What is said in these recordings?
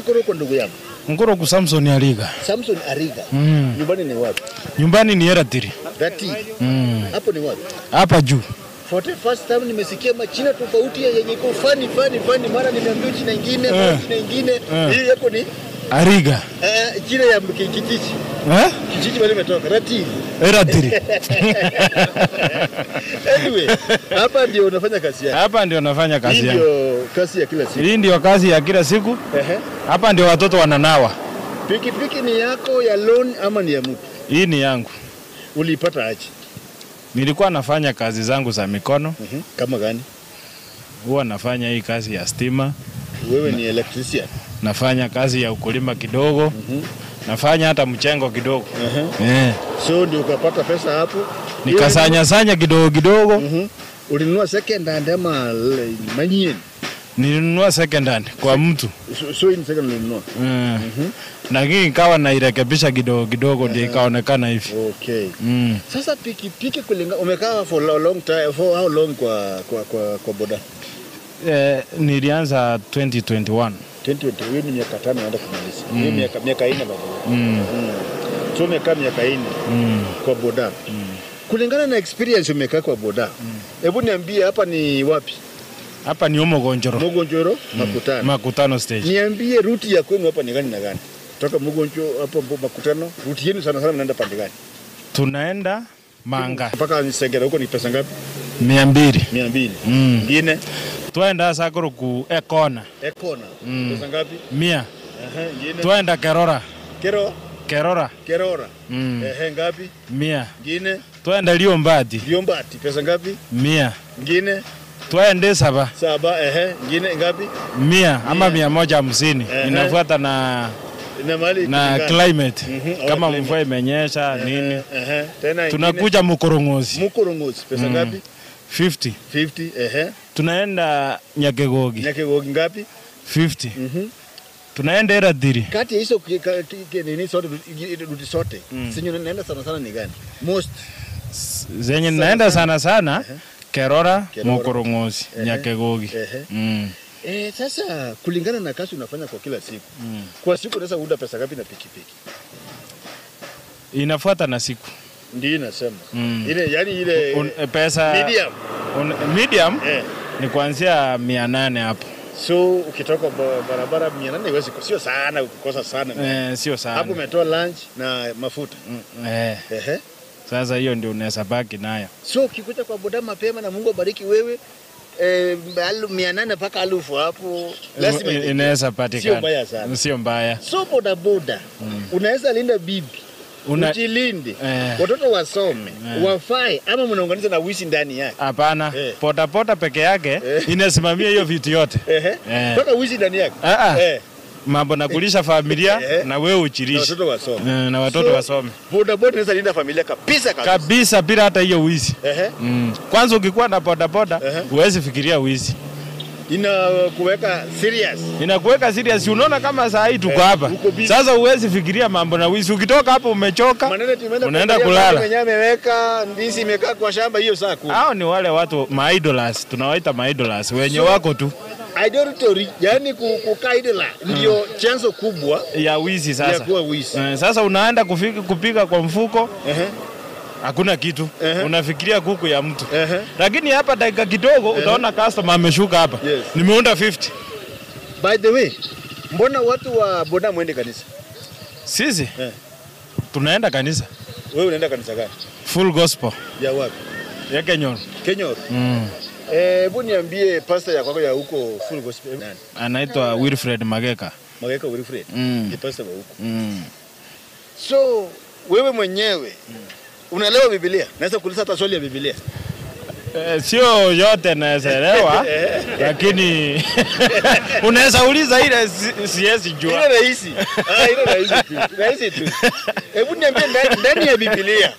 Nikuitaje koroko ndugu yangu? Ngoro Samson Ariga. Samson Ariga. Nyumbani ni wapi? Nyumbani ni Eratiri. Ratiri. Hapo ni wapi? Hapa juu. For the first time nimesikia machina tofauti yenye iko funny mara nimeambiwa jina nyingine, mara jina nyingine. Hii yako ni Ariga. Jina ya kijiji. Kijiji wale umetoka Ratiri. Ratiri. Anyway, hapa ndio unafanya kazi yako. Hapa ndio nafanya kazi yangu. Ndio kazi ya kila siku. Hii ndio kazi ya kila siku. Hapa ndio watoto wananawa. Pikipiki ni yako ya loan ama ni ya mtu? Hii ni yangu. Uliipata aje? Nilikuwa nafanya kazi zangu za mikono. Kama gani? Huwa nafanya hii kazi ya stima. Wewe ni electrician? Nafanya kazi ya ukulima kidogo. Nafanya hata mchengo kidogo. So ndio ukapata pesa hapo? Nikasanya sanya kidogo kidogo. Ulinunua second hand ama manyeni? Nilinunua second hand kwa mtu. So in second ulinunua? Na hii ikawa nairekebisha kidogo kidogo ndio ikaonekana hivi. Okay. Sasa pikipiki kulingana umekaa for a long time, for how long kwa boda? Nilianza 2021. 2021 ni miaka 5 naenda kumaliza. Ni miaka 4 bado. So umekaa miaka 4 kwa boda. Kulingana na experience umekaa kwa boda. Hebu niambie hapa ni wapi? Hapa ni Mugonjoro. Mugonjoro, Makutano. Makutano stage. Niambie route ya kwenu hapa ni gani na gani? Toka Mugonjoro hapo Makutano, route yenu sana sana mnaenda pande gani? Tunaenda Manga. Mpaka Nisengera huko ni pesa ngapi? 200. 200. Ngine? Tuenda Sakuru ku Ekona. Ekona. Pesa ngapi? 100. Ngine? Tuenda Kerora. Kerora. Kerora. Ngapi? 100. Ngine? Tuenda Liombati. Liombati pesa ngapi? 100. Ngine? Tuende Saba. Saba, ngine ngapi? 100 ama 150. Inafuata na na climate. Kama mvua imenyesha nini. Tena tunakuja Mukorongozi. Mukorongozi pesa ngapi? 50. 50, Tunaenda Nyakegogi. Nyakegogi ngapi? 50. Tunaenda Eratiri. Kati ya hizo nini sote route sote. Sinyo naenda sana sana ni gani? Most zenye naenda sana sana Kerora, Mukorongozi, Nyakegogi. Sasa kulingana na kazi unafanya kwa kila siku. Kwa siku unaweza kuunda pesa ngapi na pikipiki? Inafuata na siku. Ndio nasema. Ile yani ile pesa medium. Medium ni kuanzia 800 hapo. So ukitoka barabara 800 huwezi sio sana ukikosa sana. Sio sana. Hapo umetoa lunch na mafuta. Sasa hiyo ndio unaweza baki nayo. So ukikuja kwa boda mapema na Mungu abariki wewe 800 mpaka 1000 hapo lazima inaweza patikana. Sio mbaya sana. Sio mbaya. So boda boda unaweza linda bibi. Ujilinde. Watoto wasome, wafae ama mnaunganisha na wizi ndani yake? Hapana. Boda boda peke yake inasimamia hiyo vitu yote. Mpaka wizi ndani yake. Mambo na kulisha familia na wewe uchilishe. Na watoto wasome. Na watoto wasome. Boda boda inaweza linda familia kabisa kabisa. Kabisa bila hata hiyo wizi. Kwanza ukikuwa na boda boda huwezi fikiria wizi. Inakuweka serious. Inakuweka serious. Unaona kama saa hii tuko hapa. Sasa huwezi fikiria mambo na wizi. Ukitoka hapo umechoka. Unaenda kulala. Mwenyewe ameweka ndizi imekaa kwa shamba hiyo saa 10. Hao ni wale watu maidolers, tunawaita maidolers wenye wako tu. Idolatry, yani kukaa idol ndio chanzo kubwa ya wizi sasa. Ya kuwa wizi. Sasa unaenda kupiga kwa mfuko. Hakuna kitu. Unafikiria kuku ya mtu. Lakini hapa dakika kidogo utaona customer ameshuka hapa. Nimeunda 50. By the way, mbona watu wa boda muende kanisa? Sisi? Tunaenda kanisa. Wewe unaenda kanisa gani? Full Gospel. Ya wapi? Ya Kenyoro. Kenyoro. Hebu niambie pastor ya kwako ya huko Full Gospel nani? Anaitwa Wilfred Mageka. Mageka Wilfred. Ni pastor wa huko. So wewe mwenyewe unaelewa Biblia? Naweza kuuliza hata swali ya Biblia. Sio yote naweza elewa, lakini unaweza uliza ile siwezi jua. Ile rahisi. Ile rahisi tu. Rahisi tu. Hebu niambie ndani ya Biblia.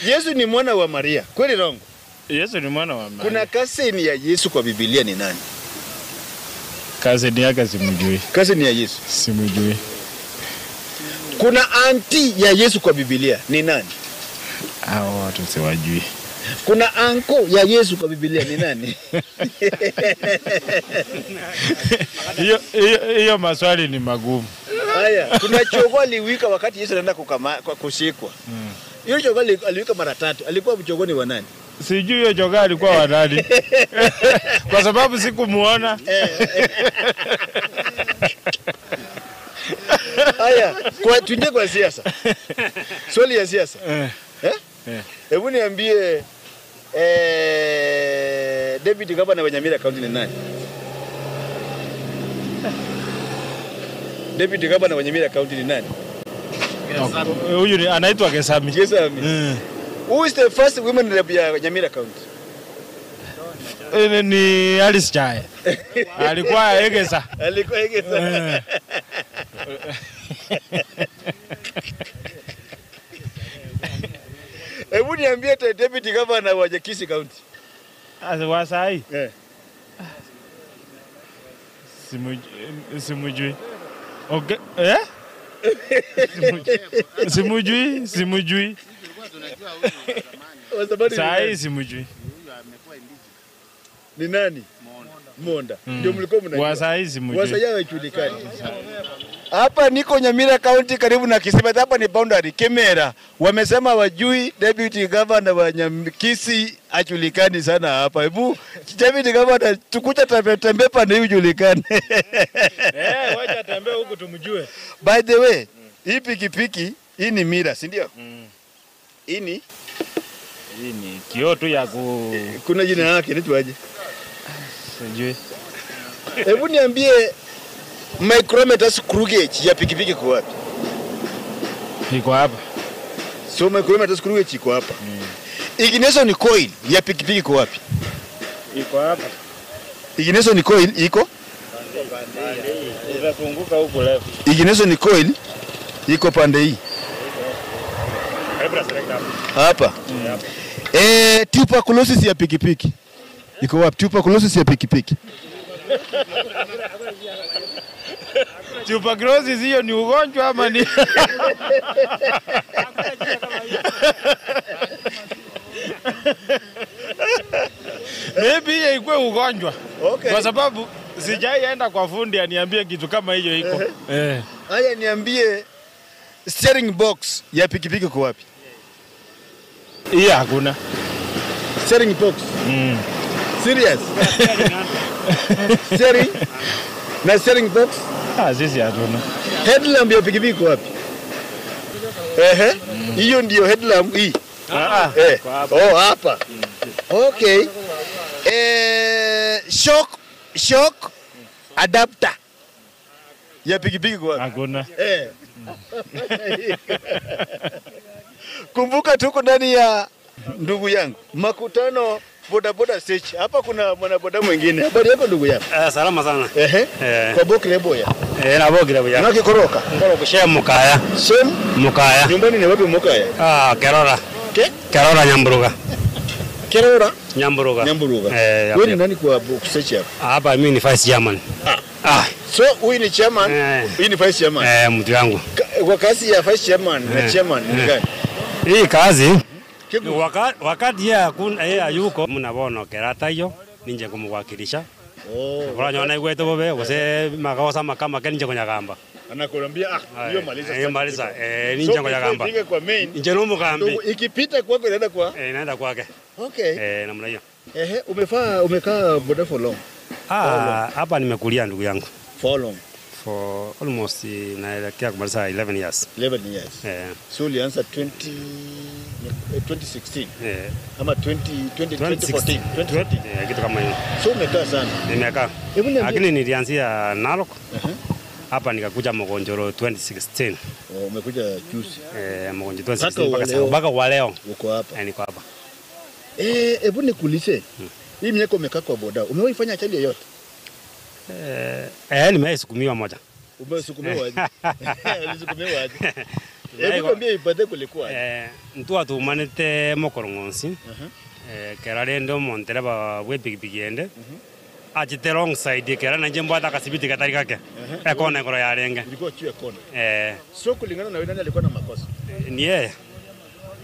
Yesu ni mwana wa Maria. Kweli rongo? Yesu ni mwana wa Maria. Kuna cousin ya Yesu kwa Biblia ni nani? Cousin yake simjui. Cousin ya Yesu simjui. Kuna auntie ya Yesu kwa Biblia ni nani? Hao watu siwajui. Kuna anko ya Yesu kwa Biblia ni nani? Hiyo maswali ni magumu. Haya, kuna chogoo aliwika wakati Yesu anaenda kushikwa. Hiyo chogoo aliwika mara 3. Alikuwa mchogoo ni wa nani? Sijui hiyo jogoo alikuwa wa nani. Kwa sababu sikumuona. Haya, tuingie kwa siasa. Swali ya siasa. Hebu niambie Deputy Governor wa Nyamira County ni nani? Deputy Governor wa Nyamira County ni nani? Huyu anaitwa Gesami. Gesami. Who is the first woman rep ya Nyamira County? Ni Alice Chae. Alikuwa Egesa. Alikuwa Egesa. Hebu niambie Deputy Governor wa Kisii County. Wa sai? Simujui. Okay. Simujui. Sai simujui. Ni nani? Monda. Ndio mlikuwa mnajua. Wa sai simujui. Wa sai hawajulikani. Hapa niko Nyamira County karibu na Kisii. Hapa ni boundary Kemera. Wamesema wajui Deputy Governor wa Kisii ajulikani sana hapa. Hebu Deputy Governor tukuja tembe pande hii ujulikane. Wacha tembe huku tumjue. By the way, hii pikipiki hii ni Mira, si ndio? Hii ni kioo tu ya ku kuna jina yake inaitwaje? Sijui. Hebu niambie micrometer screw gauge ya pikipiki iko wapi? Iko hapa. So micrometer screw gauge iko hapa. Ignition coil ya pikipiki iko wapi? Iko hapa. Ignition coil iko? Inazunguka huko left. Ignition coil iko pande hii. Hapa. Tuberculosis ya pikipiki. Iko wapi? Tuberculosis ya pikipiki. Tuberculosis hiyo ni ugonjwa ama ni? Maybe hiyo ikuwe ugonjwa. Okay. Kwa sababu sijaienda kwa fundi aniambie kitu kama hiyo iko. Haya, niambie steering box ya pikipiki iko wapi? Hii hakuna. Steering box. Serious? Steering? Na steering box? Sisi hatuna. Headlamp ya pikipiki iko wapi? Hiyo ndio headlamp hii. Oh, hapa. Okay. Shock adapter ya pikipiki iko wapi? Hakuna. Kumbuka tuko ndani ya ndugu yangu makutano boda boda stage. Hapa kuna mwana boda mwingine. Habari yako ndugu yangu? Salama sana. Kwa bokile boya. Na bokile boya. Unaki koroka? Ngoro shem mukaya. Shem mukaya. Nyumbani ni wapi mukaya? Kerora. Kerora Nyamburuga. Kerora? Nyamburuga. Nyamburuga. Wewe ni nani kwa stage hapa? Hapa mimi ni vice chairman. So huyu ni chairman, huyu ni vice chairman. Mtu wangu. Kwa kazi ya vice chairman na chairman ni gani? Hii kazi wakati yeye hakuna yeye hayuko mnabona kerata hiyo ninje kumwakilisha. Kwa nyona igweto bobe gose makosa makama kenje kunyagamba. Anakuambia hiyo maliza. Hiyo maliza. Ninje kunyagamba. So, kwa main. Nje no mugambi. Ikipita kwako inaenda kwa? Inaenda kwake. Okay. Namna hiyo. Umekaa boda for long? Hapa nimekulia ndugu yangu. For long? For almost naelekea kumaliza 11 years. 11 years. So ulianza 2016. Ama 2014. 2014. Kitu kama hiyo. So umekaa sana. Nimekaa. Lakini nilianzia Narok. Hapa nikakuja Mogonjoro 2016. Umekuja juzi. Mogonjoro 2016 mpaka wa leo. Uko hapa. Niko hapa. Hebu nikuulize. Hii miaka umekaa kwa boda, umewahi fanya ajali yoyote? Nimesukumiwa moja. Umesukumiwa aje? Ulisukumiwa aje? Hebu niambie ibade kulikuwa aje? Mtu atumanete mokorongonsi. Kera rendo montereba we pikipiki ende. Achite wrong side kera na njembo hata kasibiti katari kake. Kona ikoro ya renge. Ilikuwa juu ya kona. So kulingana na wewe nani alikuwa na makosa? Ni yeye.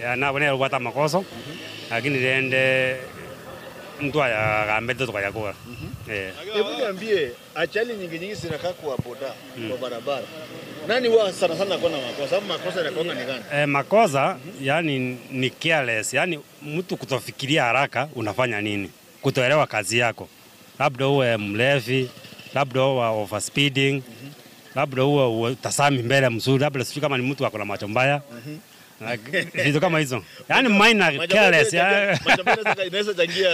Ya na bwana alikuwa na makosa. Lakini rende mtu agambete tukayakora. Hebu niambie, ajali nyingi nyingi zinakaa kwa boda, kwa barabara. Nani wa sana sana kwa makosa? Sababu makosa yanakuwa ni gani? Makosa yani ni careless, yani mtu kutofikiria haraka unafanya nini? Kutoelewa kazi yako. Labda uwe mlevi, labda uwe overspeeding, labda uwe utasami mbele mzuri, labda sijui kama ni mtu ako na macho mbaya. Vitu kama hizo. Yaani minor careless. Macho mbaya inaweza changia.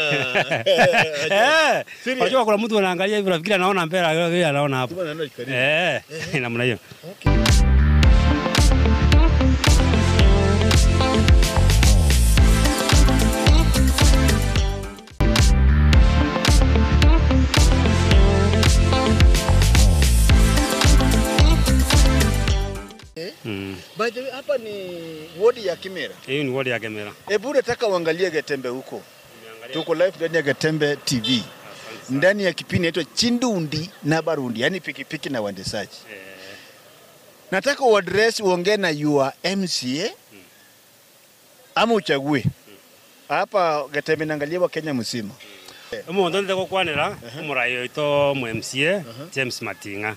Unajua kuna mtu anaangalia hivi unafikiri anaona mbele, yeye anaona hapo. Namna hiyo. Okay. By the way, hapa ni wodi ya Kemera. Hiyo ni wodi ya Kemera. Hebu nataka uangalie Getembe huko. Tuko live ndani ya Getembe TV. Ndani ya kipindi inaitwa Chindundi na Barundi, yani pikipiki na waendeshaji. Nataka uaddress uongee na your MCA ama uchague. Hapa Getembe naangalia wa Kenya mzima. Umuntu ndeko kwanera umurayo ito mu MCA James Matinga.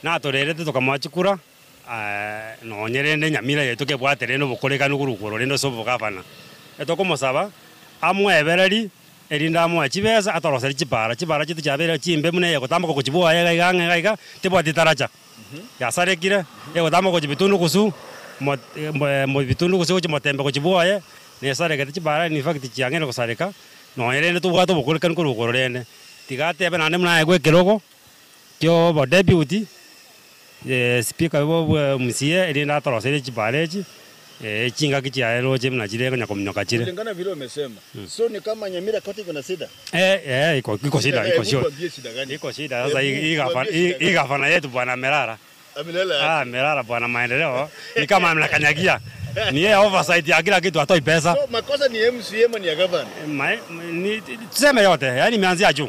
Na torerete tukamwachukura. Nonyerende Nyamira yetu kebwatere no bukoreka no gurugoro rendo so bugavana etoko musaba amwebereri erinda amwe chibesa atoroseri chibara chibara chitu chabere chimbe mune yegotamba kuchibwa yega iganga gaiga tebwati taracha yasarekire yegotamba kuchibitundu kusu mo bitundu kusu chimotembe kuchibwa ye nesarekete chibara in fact chiangene kusareka nonyerende tubwato bukoreka no gurugoro rende tigatebe nande muna gwekeroko kyo bo deputy speaker bo MCA erinda atoroseri chibara echi chinga kichiaero chemna chile konya komnyoka chile. Kulingana vile umesema. So ni kama Nyamira kote iko na shida. Iko shida, iko shida. Iko shida sasa hii gavana yetu bwana Merara. Amelala. Merara bwana maendeleo ni kama amnakanyagia. Ni yeye oversight ya kila kitu atoi pesa. So makosa ni MCA ni ya gavana. Ni tuseme yote, yani imeanzia juu.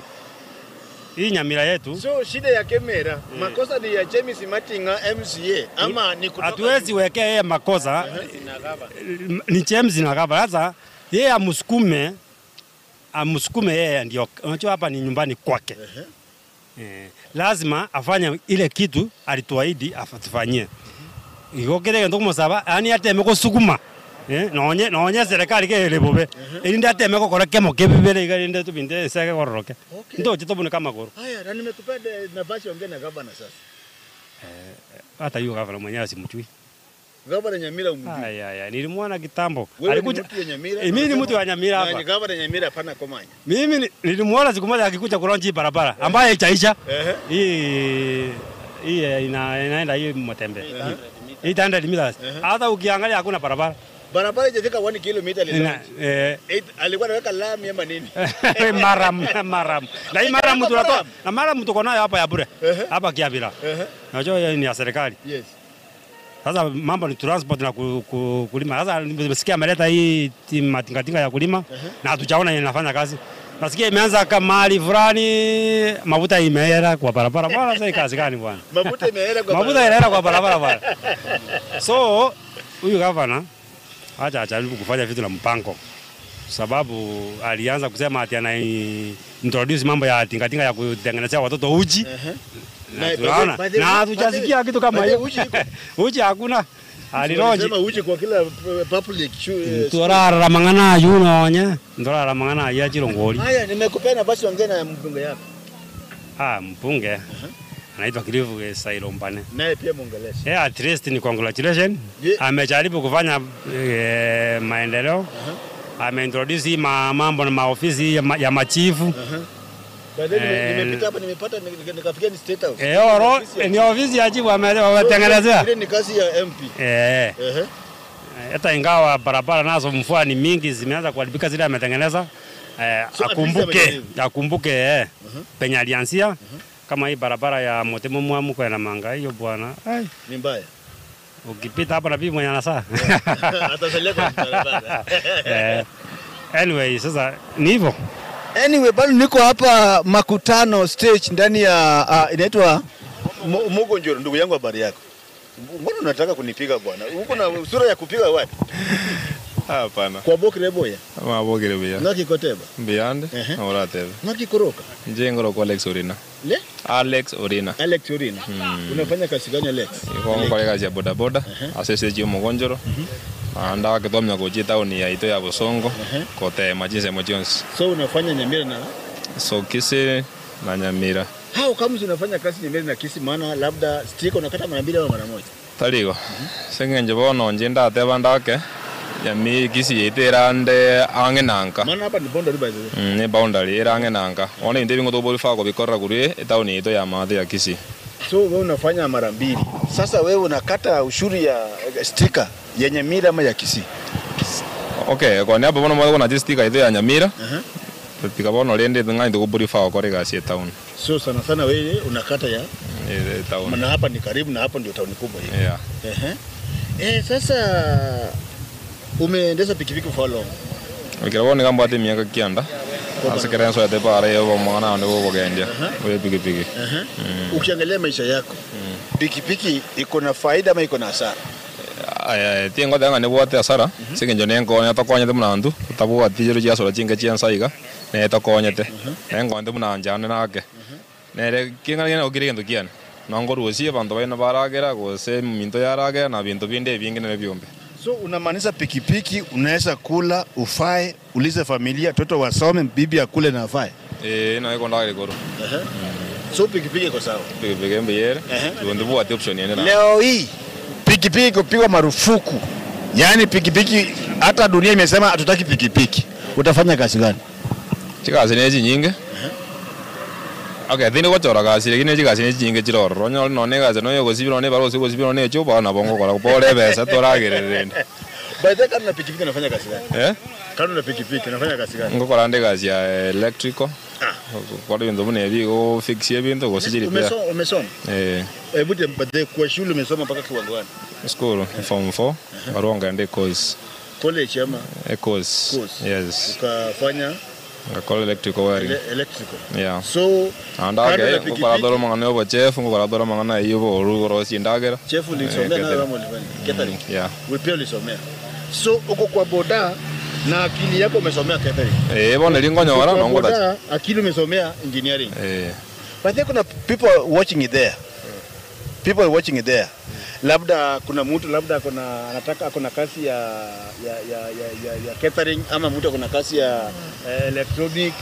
Hii Nyamira yetu. So shida ya Kemera, makosa ni ya James Matinga MCA ama ni kutoka. Hatuwezi wekea yeye makosa. Ni James na gavana. Sasa yeye amsukume yeye ndio. Unajua hapa ni nyumbani kwake. Lazima afanye ile kitu alituahidi afatufanyie. Iko kile ndo kumusaba, yani ateme kusukuma. Naonye serikali ke lebobe. Ilinda ateme kokora kemo kebibele igalinde tubinde seke kororoke. Ndo chitobune kama goro. Haya, na nimekupea nafasi ongea na gavana sasa. Hata hiyo gavana mwenyewe simjui. Gavana Nyamira umjui? Haya, nilimwona kitambo. Alikuja Nyamira. Mimi ni mtu wa Nyamira hapa. Na gavana Nyamira hapana komanya. Mimi nilimwona siku moja akikuja kulonji barabara ambaye haijaisha. Hii inaenda hii Motembe. 800 meters. Hata ukiangalia hakuna barabara. Barabara haijafika 1 km leo. Alikuwa anaweka lami ama nini? Maram. Na hii maram tunatoa. Na maram tuko nayo hapa ya bure. Hapa Kiabira. Unajua hiyo ni ya serikali. Yes. Sasa mambo ni transport na kulima. Sasa nimesikia ameleta hii matingatinga ya kulima na hatujaona inafanya kazi. Nasikia imeanza kama mali fulani mafuta imeera kwa barabara. Bwana sasa kazi gani bwana? Mafuta imeera kwa barabara. Mafuta imeera kwa barabara bwana. So huyu gavana acha ajaribu kufanya vitu na mpango. Sababu alianza kusema ati ana introduce mambo ya tingatinga ya kutengenezea watoto uji. Na hatujasikia kitu kama hiyo. Uji hakuna. Alironji. Sema uji kwa kila public. Torara mangana yuno Ndorara mangana ya chirongoli. Haya, nimekupea nafasi ongea na mbunge yako. Mbunge. Anaitwa Kilivu Sailombane. Naye pia muongeleshe. At least ni congratulations. Amejaribu kufanya maendeleo. Ameintroduce mambo na maofisi ya machifu. Baadaye nimepita hapa nimepata nikafikia ni State House. Ni ofisi ya chifu ametengenezea. Ile ni kazi ya MP. Hata ingawa barabara nazo mvua ni mingi zimeanza kuharibika zile ametengeneza. So akumbuke penye alianzia. Kama hii barabara ya Motemo Mwamu kwa na manga hiyo bwana. Ni mbaya. Ukipita hapa na bibi mwenye anasaa. Atasalia kwa barabara. Anyway, sasa ni hivyo. Anyway, bado niko hapa Makutano stage ndani ya inaitwa Mugonjoro. Ndugu yangu, habari yako? Mbona unataka kunipiga bwana? Uko na sura ya kupiga wapi? Hapana. Kwa bokire boya? Mabokire boya. Ngaki koteba? Beyond. Oratebe. Ngaki koroka? Nje ngoro kwa Alex Orina. Le? Alex Orina. Alex Orina. Unafanya kazi gani Alex? Niko kwa kazi ya boda boda. Asese jio mugonjoro. Anda akitomya kuchi town ya ito ya Bosongo. Kote majinse mochons. So unafanya Nyamira na? So Kisii na Nyamira. Hao kama unafanya kazi Nyamira na Kisii maana labda stiko unakata mara mbili au mara moja. Tarigo. Sengenje bono nje ndateba ndake. Nyami Kisii iterande ange nanka. Maana hapa ni boundary by the way. Ni boundary irange nanka. One inde bingo tobori fa ko bikorra kuri town ito ya mathi ya Kisii. So wewe unafanya mara mbili. Sasa wewe unakata ushuru ya stika ya Nyamira ama ya Kisii? Okay, kwa niaba bono mwa na stika ito ya Nyamira. Pika bono rende ngai nduguburi fa ko rega si town. So sana sana wewe unakata ya town. Maana hapa ni karibu na hapo ndio town kubwa hiyo. Yeah. Sasa umeendesha pikipiki for long? Ikirabo ni kamba ati miaka kianda. Asikere so ate pare yo mwana ndo bogendia. Wewe pikipiki. Ukiangalia maisha yako. Pikipiki iko na faida ama iko na hasara? Aya, tingo tanga ne bwate hasara. Sigenjo nengo natokonya mnandu, tabwa tijero chia sora chinga chia nsaiga, ne tokonyete. Nengo ndo mnanjane nake. Nere kinga ngene okire gento kiane. Nongo rusie bantu baina baragera gose minto yaragera na bintu binde bingi ne byombe. So unamaanisha pikipiki unaweza kula, ufae, ulize familia, watoto wasome, bibi akule na afae. Na iko ndagere koro. So pikipiki iko sawa. Pikipiki mbiyere. Ndio bwate option yene na. Leo hii pikipiki kupigwa marufuku. Yaani pikipiki hata dunia imesema hatutaki pikipiki. Utafanya kazi gani? Chikazi neji nyingi. Okay, thini gochora kazi lakini chikazi neji nyingi chiroro. Nyol none kazi no yogosibiro ne baro sigosibiro ne chupa na bongo kora pole pesa toragerere. By the way, kama pikipiki unafanya kazi gani? Kama una pikipiki unafanya kazi gani? Ngokora ande kazi ya electrical. Kwa hiyo ndo mune bigo fix ebintu gosijiri pia. Umesoma? Hebu tembade kwa shule umesoma mpaka kiwango gani? School form 4 baronga ande course. College ama? Course. Yes. Ukafanya ngakora electrical wiring. Electrical. Yeah. So andage ngokora doro mangana yobo chef ngokora doro mangana iyo oru sindagera. Chef ulisomea na wewe ulifanya catering. Yeah. Wewe pia ulisomea. So uko kwa boda na akili yako umesomea catering. Bona lingonya wala na ngoda. Akili umesomea engineering. But there kuna people watching it there. People watching it there. Labda kuna mtu labda kuna anataka kuna kazi ya catering ama mtu kuna kazi ya electronic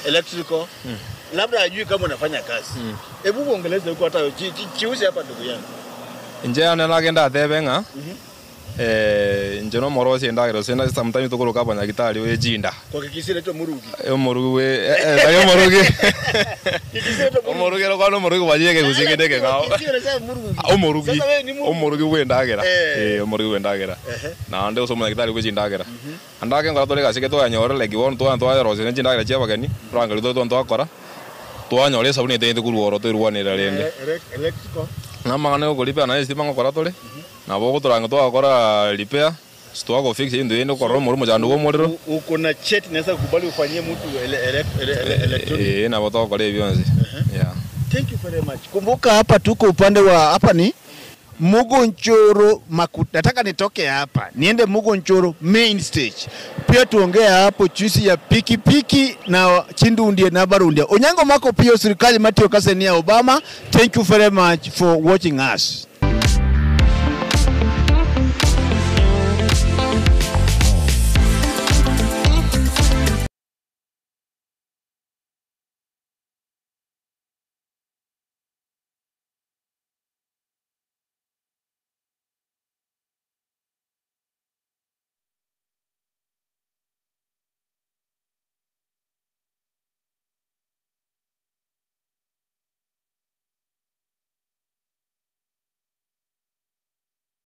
electrical. Labda hajui kama unafanya kazi. Hebu uongeleze huko hata chiuze hapa ndugu yangu. Nje anagenda atebenga. Nje no morosi ndagero sena sometimes tukoroka pa nyagitari we jinda. Kwa Kikisii inaitwa murugi. Murugi we tayo murugi. Kikisii inaitwa murugi ro kwa murugi wajige kusigende ngao. Kikisii unasema murugi. Umurugi. Sasa wewe ni murugi. Umurugi we ndagera. Umurugi we ndagera. Na ande usoma nyagitari we jindagera. Andake ngora tore kasike to yanyore like won to to rosi ne jindagera chia bageni. Rangari to to akora. To anyore sabuni te kuruoro to ruwanira rende. Electrical. Na mangana ko lipa na estima ngokora tore. Na bogo toranga to akora repair sto go fix into endo korro moro mujando go morero. Uko na cheti naweza kukubali ufanyie mtu electronic. Na boto kore bionzi. Yeah. Thank you very much. Kumbuka hapa tuko upande wa hapa ni Mugonchoro Makuta. Nataka nitoke hapa niende Mugonchoro main stage. Pia tuongea hapo chusi ya pikipiki na Chindundie na Barundia. Onyango mako pia serikali Matthew Kasenia Obama. Thank you very much for watching us.